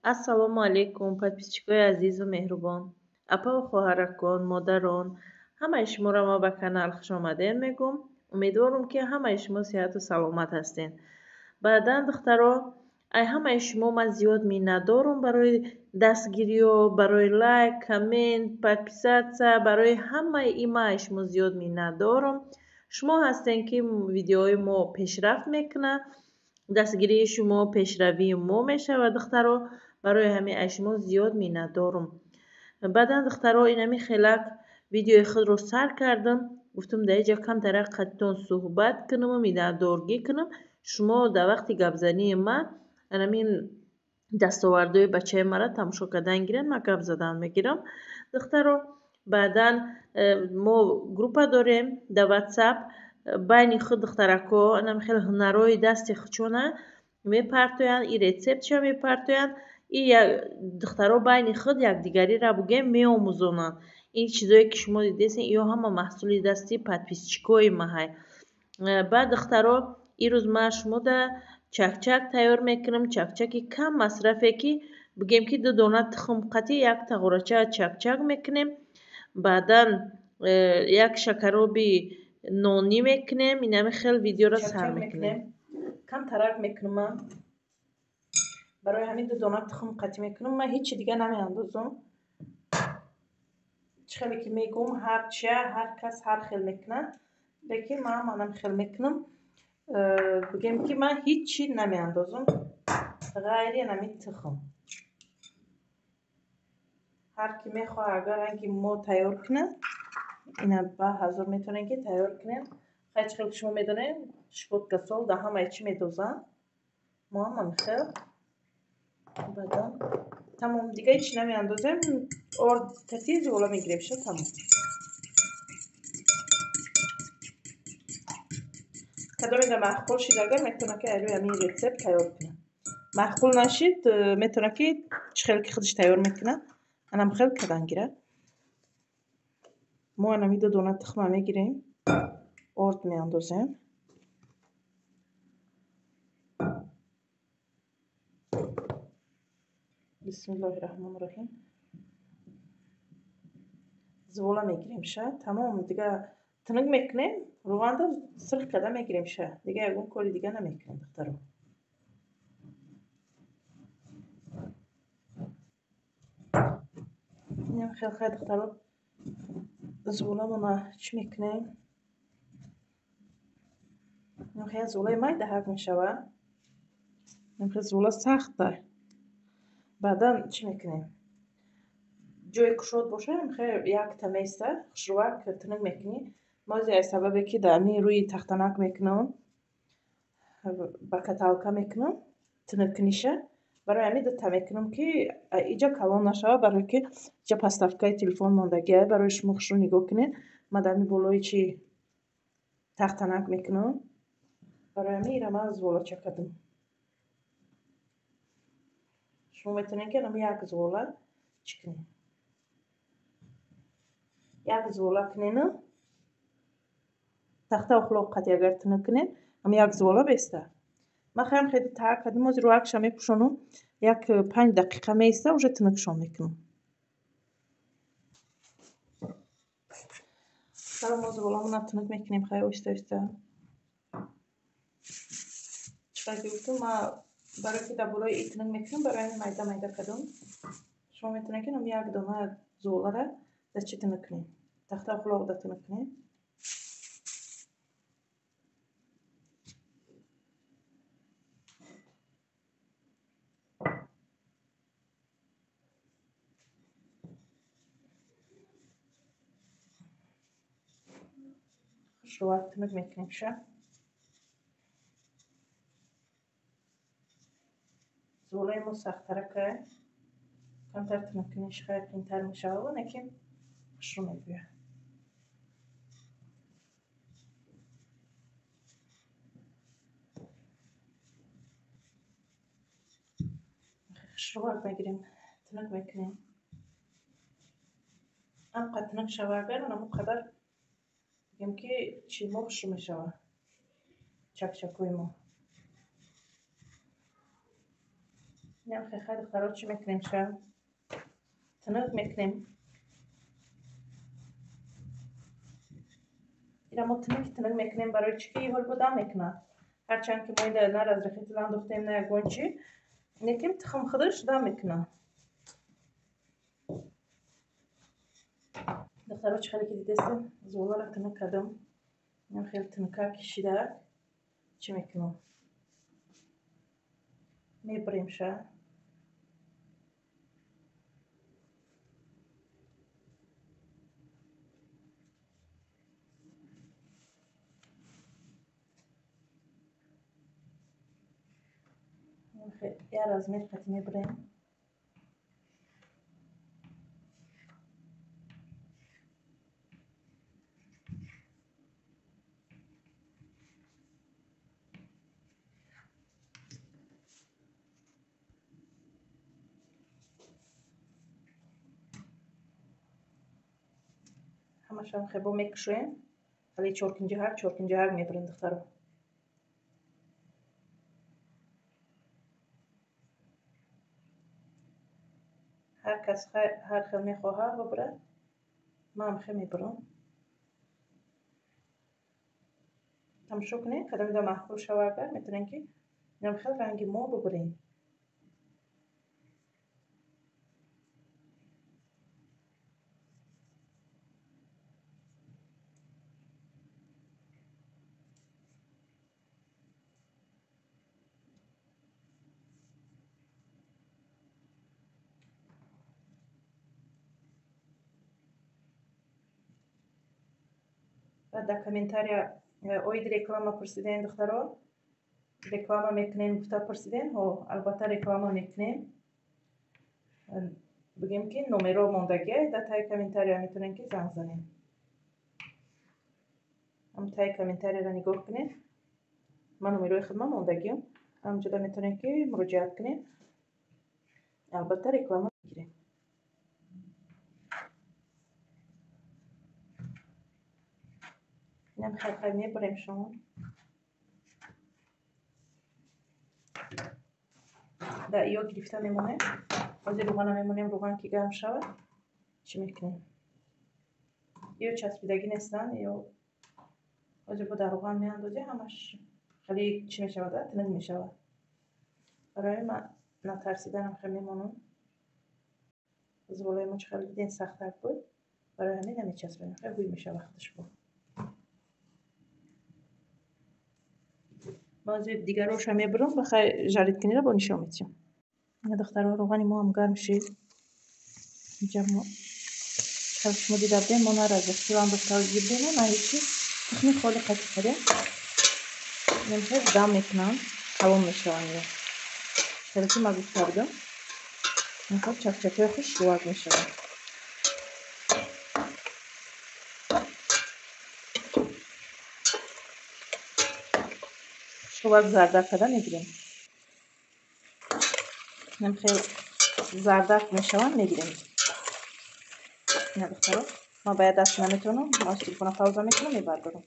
Ассалому алайкум, подписчикои азизу меҳрубон, апаву хоҳаракон, модарон, ҳамаи шуморо ма ба канал хушомадед мегӯм. Умедворам, ки ҳамаи шумо сиҳату саломат ҳастед. Баъдан, духтаро, ай ҳамаи шумо ман зиёд миннатдорам барои дастгириё, барои лайк, коммент, подписаться, барои ҳамаи ин ман ай шумо зиёд миннатдорам. Шумо ҳастед, ки видеои мо пешрафт мекунад, дастгирии шумо пешравии мо мешавад, духтаро. Барои ҳамин ай шумо зиёд миннатдорам. Баъдан, духтаро, инами хелак видеои худро сар кардам. Гуфтам, дар инҷа камтарак қадтон суҳбат кунаму миннатдоргӣ кунам. Шумо дар вақти гапзании ман анамин дастовардҳои бачаи маро тамошо кардан гиранд, ман гап задан мегирам. Духтаро, баъдан мо группа дорем дар WhatsApp, байни худ духтаракҳо анам хеле ҳунарҳои дасти худшона мепартоянд, и рецептша мепартоянд, и духтаро байни худ якдигариро бугем меомӯзонанд. Ин чизое ки шумо дидесен, ё ҳама маҳсули дасти подписчикои маҳай. Баъд, духтаро, ирӯз ман шумода чакчак тайёр мекунам, чакчаки кам масрафе, ки бигем ки ду дона тухм қатӣ як тағорача чакчак мекунем. Баъдан як шакароби нонӣ мекунем. Инами хел видеоро сар мекунем. Камтарак мекунам ман. Барои ҳамин ду дона тухм қатӣ мекунам. Ман ҳеҷ чи дига намеандозам. Чӣ хеле ки мегӯм, ҳар чия ҳар кас ҳар хел мекунад, лекин ман манам хел мекунам. Бигем ки ман ҳеҷ чи намеандозам ғайри ҳамин тухм. Ҳар ки мехоҳад, агар ранги мо тайёр кунад, ина ба ҳазор метавонем ки тайёр кунем. Хай, чӣ хел ки шумо медонед, щепотка сол дар ҳамаи чӣ медозанд. Мо ҳам ҳамин хел. Баъдан тамом, дига ҳеҷ намеандозем. Орд тати зуола мегирем, шо тамом. Кадоме да маъқул шид, агар метавонад ки рӯи ҳамин рецепт тайёр кунад. Маъқул нашид, метавонад ки чӣ хел ки худаш тайёр мекунад, анам хел кардан гирад. Мо анами ду дона тухма мегирем, орд меандозем. Бисмиллоҳи раҳмони раҳим. Зувола мегирем ша, тамом, дига тунук мекунем, равғанда сирх карда мегирем ша. Дига ягон кори дига намекунем, духтаро. Инам хел хай, духтаро, зуволамона чӣ мекунем? Инам хел зуволаи майда ҳак мешавад. Инам хел зувола сахта. Баъдан чӣ мекунем? Ҷои кушод боша, хел якта места, хушрӯвак тунук мекунӣ. Мози аз сабабе ки дар ҳамин рӯи тахтанак мекунам, ба каталка мекунам, тунуккуниша. Барои ҳамин дута мекунам, ки иҷа калон нашавад, барое ки иҷа подставкаи телефон мондагиа, барои шумо хушрӯ нигоҳ кунед. Ман дар ҳамин болои чи тахтанак мекунам. Барои ҳамин ира ман зуволача кардам. Шумо метавонед ки ҳамин як зувола чӣ кунед? Як зувола кунену тахта ухлоқ қати агар тунук кунед, ҳамин як зувола беста. Ман хаям хеле таа кардам, ҳозир рӯакша мепӯшонам, як 5 дақиқа меиста, уже тунукшон мекунам. Сара мо зуволамона тунук мекунем, хай оҳиста оҳиста. Чӣ қадр ки гуфтам, ман барое ки дар болои и тунук мекунам, барои ҳамин майда майда кардам. Шумо метавонед ки як дона зуволара дар чӣ тунук кунед? Тахта ухлоқ да тунук кунед. Хушрӯвак тунук мекунем ша. Зуволаи мо сахттаракай, камтар тунуккуниш хай қиинтар мешавад, лекин хушрӯ мебиёяд. Хушрӯвак мегирем, тунук мекунем. Ҳамқадр тунук шава агар, ҳамон қадар бигем ки чи мо хушрӯ мешавад, чакчакҳои мо. Инам хай духтаро чӣ мекунем ша? Тинук мекунем. Ира мо тинук тинук мекунем барои чӣ ки ҳол бо дам мекунад. Ҳарчанд ки мо ин на разрехитель андохтем, на ягон чӣ, лекин тухм худаш дам мекунад. Духтаро чӣ хеле ки дидестем, зуволаро тинук кардам. Инам хеле тинука кишида чӣ мекунам? Мебарем ша. Я размер қати мебарем. Ҳамашам хебо мекушоем. Ҳали чоркинҷаҳак, чоркинҷаҳак мебарем духтаро. Ҳар кас ҳар хел мехоҳад бибарад, ман хел мебарам. Тамошо кунед, кадомида маъқул шава агар метавонем ки инам хел ранги мо бибарем. Дар комментария оид реклама пурсидем духтаро, реклама мекунем гуфта пурсидем. Ҳо, албатта реклама мекунем. Бигем ки номеро мондагия дар таи комментария метавонем ки занг занем. Ҳам таи комментарияро нигоҳ кунед. Ман номерои худма мондагиам. Ҳамҷода метавонем ки муроҷиат кунем. Албатта реклама мегирем. Инам хел мебарем шумо. Дар ё гирифта мемонем. Ҳозир рӯғана мемонем, рӯған ки гарм шавад, чӣ мекунем? Ё часпидагӣ нестанд, ё ҳозир бо дар рӯған меандозем, ҳамаш хеле чӣ мешавад, тинук мешавад. Барои ман натарсиданам хел мемонам. Зуволаи мо чӣ хеле дидем сахттар буд, барои ҳамин намечаспем, хеле ҳуй мешавад вақташ бо. Баъзе дигароша мебарам, ба хай жаритканиро бо нишон медиҳам. Духтаро, рӯғани мо ҳам гарм шид. Инҷа мо хеле шумо дида будем, мо на разрехитель андохта будем, на ҳечи. Тухми холи қати кардем. Инам дам мекунам, калон мешаванд. Хеле ки ман гуфта будам, инхел чакчакҳои хушрӯак мешаванд. Хушрӯак зардак карда мегирем. Инам хел зардак мешаванд, мегирем. Ина духтаро, ман ба як даст наметавонам, ман телефона пауза мекунам, мебардорам.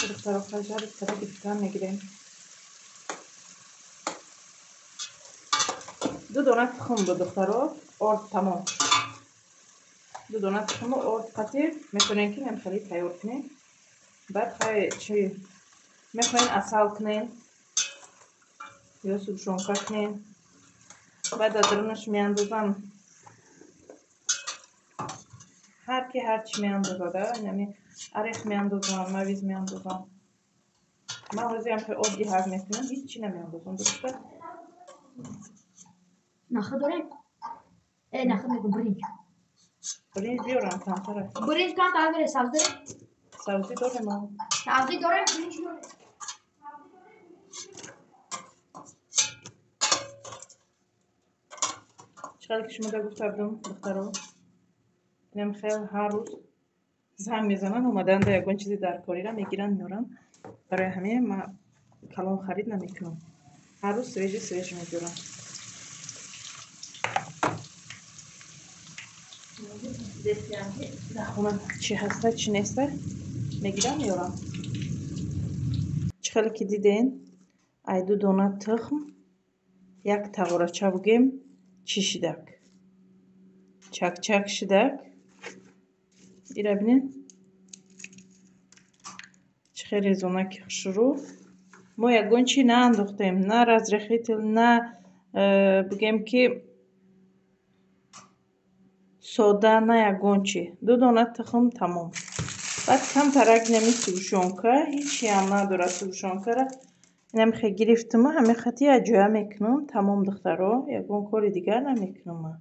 Духтаро, жарит карда гирифтан мегирем. Ду дона тухм буд духтаро, орд тамом. Ду дона тухму орд қатӣ метавонем ки ҳам хеле тайёр кунем. Баъд хай чи мехоҳем асал кунем ё сушонка кунем. Баъд дар дарунаш меандозам ҳар ки ҳар чӣ меандозада, яъне Орех меандозам, мавиз меандозам. Ман ҳозирам хеле оддӣ ҳак мекунам, ҳеҷ чӣ намеандозам, дуруста? Нахӯд дорем? Нахӯд мегӯм, биринҷ. Биринҷ биёрам камтар. Биринҷ камтар бере, сабзӣ дорем? Сабзӣ дорем. Сабзӣ дорем, биринҷ дорем. Чӣ қадр ки шумо да гуфта будам, духтаро, инам хел ҳар рӯз занг мезананд, омадаанд да ягон чизи даркориро мегиранд, меоранд. Барои ҳамин ман калон харид намекунам. Ҳар рӯз свежий свежий мебиёрам. Дар хона чӣ ҳаста, чӣ неста, мегирам, меорам. Чӣ хеле ки диден, ай ду дона тухм, як тағорача бугем, чӣ шидак? Чак-чак шидак. Ира бинен, чӣ хеле резонаки хушрӯ. Мо ягон чӣ наандохтем, на разрыхлитель, на бигем ки сода, на ягон чӣ. Ду дона тухм тамом. Баъд камтарак инами сгущёнка, ҳечиам надорад сгущёнкара. Инам хе гирифтума, ҳамин хати якҷоя мекунам, тамом духтаро, ягон кори дигар намекунам ман.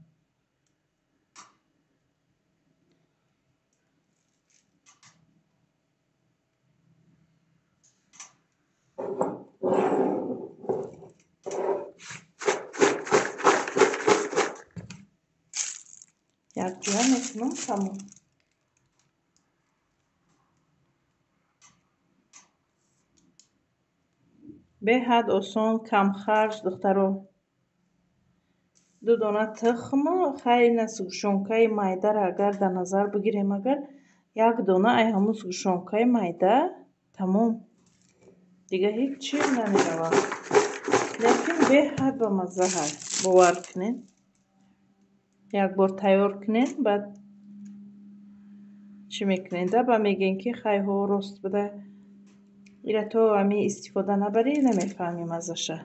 Якҷоя мекунам, тамом. Беҳад осон, камхарҷ, духтаро. Ду дона тухм, хайна сгущёнкаи майдаро агар дар назар бигирем, агар як дона ай ҳамун сгущёнкаи майда, тамом. Дига ҳеҷ чиз намеравад. Лекин беҳад бамазза ҳаст, бовар кунед. Як бор тайёр кунед, баъд чӣ мекунед? Ба мегӯед ки хайҳо рост буда. Ира то ҳамин истифода набарӣ, намефаҳмӣ маззаша.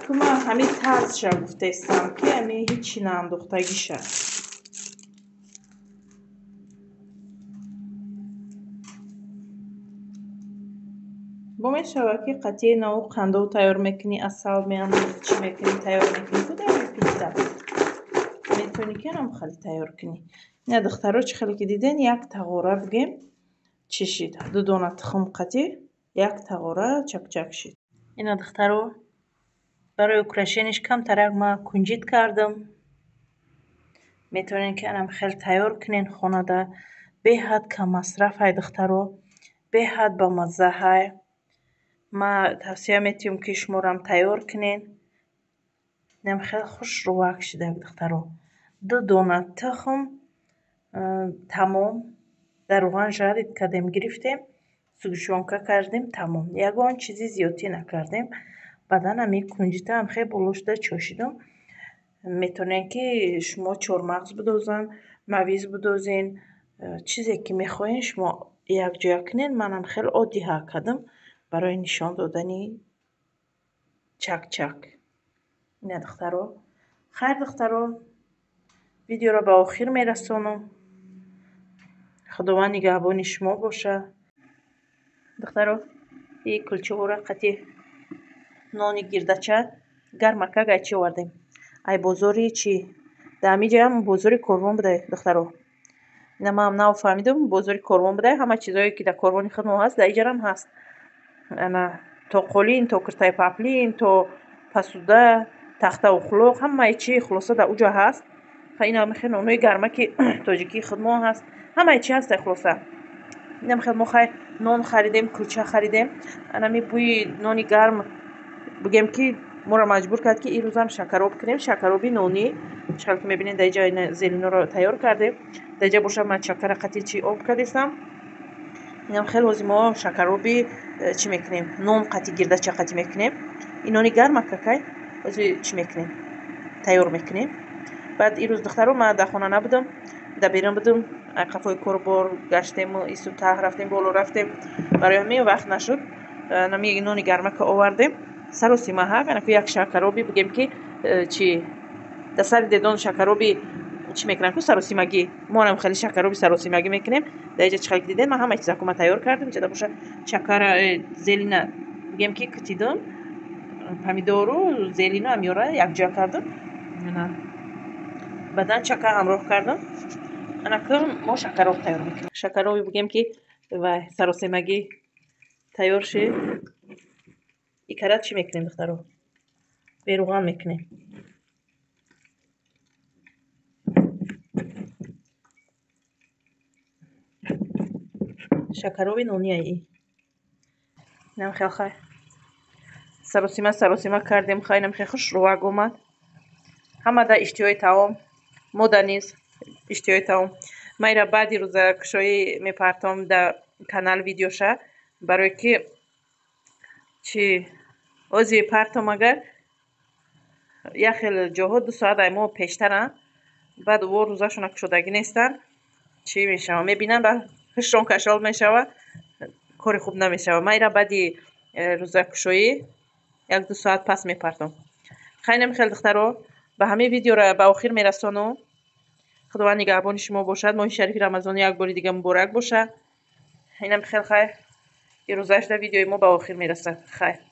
Ту ман ҳамин тарзша гуфтаистам, ки ҳамин ҳечи наандохтагиша. Бо мешавад ки қатъии наву қандов тайёр мекунӣ, асал меандозӣ, чӣ мекунӣ, тайёр мекунӣ, куда пицца. Метавонӣ ки анам хеле тайёр кунӣ. Ина духтаро, чӣ хеле ки диден, як тағора бигем, чӣ шид? Ду дона тухм қатӣ, як тағора чак-чак шид. Ина духтаро, барои украшениш камтарак ман кунҷит кардам. Метавонед ки анам хеле тайёр кунен хонада. Беҳад каммасраф ҳай духтаро, беҳад бамазза ҳай. Ман тавсия метиҳам ки шуморам тайёр кунен. Инам хеле хушрӯвак шидак духтаро. Ду дона тухм, тамом. Дар равған жарид кардем, гирифтем, сгущёнка кардем, тамом. Ягон чизи зиёдтӣ накардем. Баъдан ҳамин кунҷитаам хеле боло шуда чошидам. Метавонед ки шумо чормағз бидозен, мавиз бидозен, чизе ки мехоҳед шумо якҷоя кунед. Манам хеле оддӣ ҳак кардам барои нишон додани чак-чак. Ина духтаро, хайр духтаро, видеоро ба охир мерасонам. Худованд нигаҳбони шумо боша. Духтаро, и кулчаҳоро қати нони гирдача гармакак ай чӣ овардем? Ай бозори чӣ? Дар ҳамин ҷоям бозори корвон буда, духтаро. Ина ман нав фаҳмидам, бозори корвон буда, ҳама чизое ки дар корвони худ мо ҳаст, дар иҷарам ҳаст. Ана то қолин, то киртаи паплин, то пасуда, тахтаву хулоқ, ҳамаи чӣ хулоса дар уҷо ҳаст. Ина хел нонои гармаки тоҷикии худ мо ҳаст, ҳамаи чӣ ҳаст дар хулоса. Инам хел мо хай нон харидем, кулча харидем. Анами бӯи нони гарм бигем ки моро маҷбур кард ки ирӯзам шакароб кунем, шакароби нонӣ. Чӣ хел ки мебинед, дар иҷа зелиноро тайёр кардем. Дар иҷа бошад ман шакара қатъи чӣ об кардистам. Инам хел ҳозир мо шакароби чӣ мекунем? Нон қатъи гирдача қатъи мекунем. Ин нони гарма какай ҳозир чӣ мекунем? Тайёр мекунем. Баъд ирӯз духтаро ман дар хона набудам, дар берун будам, қафои корбор гаштем, ису таҳ рафтем, боло рафтем. Барои ҳамин вақт нашуд. Нами нони гармака овардем. Саросима ҳак, анаку як шакароби бигем ки чи дар сари дедон шакароби Чӣ мекунам ку саросимагӣ. Моам хеле шакароби саросимагӣ мекунем. Дар инҷа чӣ хеле дидем, ман ҳамаи чизакума тайёр кардам. Инҷа боша чакара зелина бигем ки кутидум. Помидору зелину амёра якҷоя кардам. Баъдан чака ҳамроҳ кардам. Анакун мо шакароб тайёр мекунем. Шакароби бигем ки вай саросимагӣ тайёр шид. Икара чӣ мекунем, духтаро? Беруған мекунем. Шакароби нонияи. Инам хел хай. Саросима саросима кардем, хай инам хел хушрӯвак омад. Ҳамада иштиҳои таом, мода низ иштиҳои таом. Ман ира баъди рӯзакушоӣ мепартом дар канал видеоша, барое ки чи ози партом агар як хел ҷоҳо 2 соат ай мо пештаранд, баъд во рӯзашона кушодагӣ нестанд, чӣ мешава? Мебинанд, баъд ҳушшон кашол мешава, кори хуб намешава. Ман ира баъди рӯзакушоӣ 1-2 соат пас мепартом. Хайнам хел духтаро, ба ҳамин видеора ба охир мерасонам. Худованд нигаҳбони шумо бошад. Моҳи шарифи Рамазон як бори дига муборак бошад. Инам хел хай. Ирӯзашда видеои мо ба охир мерасад. Хайр.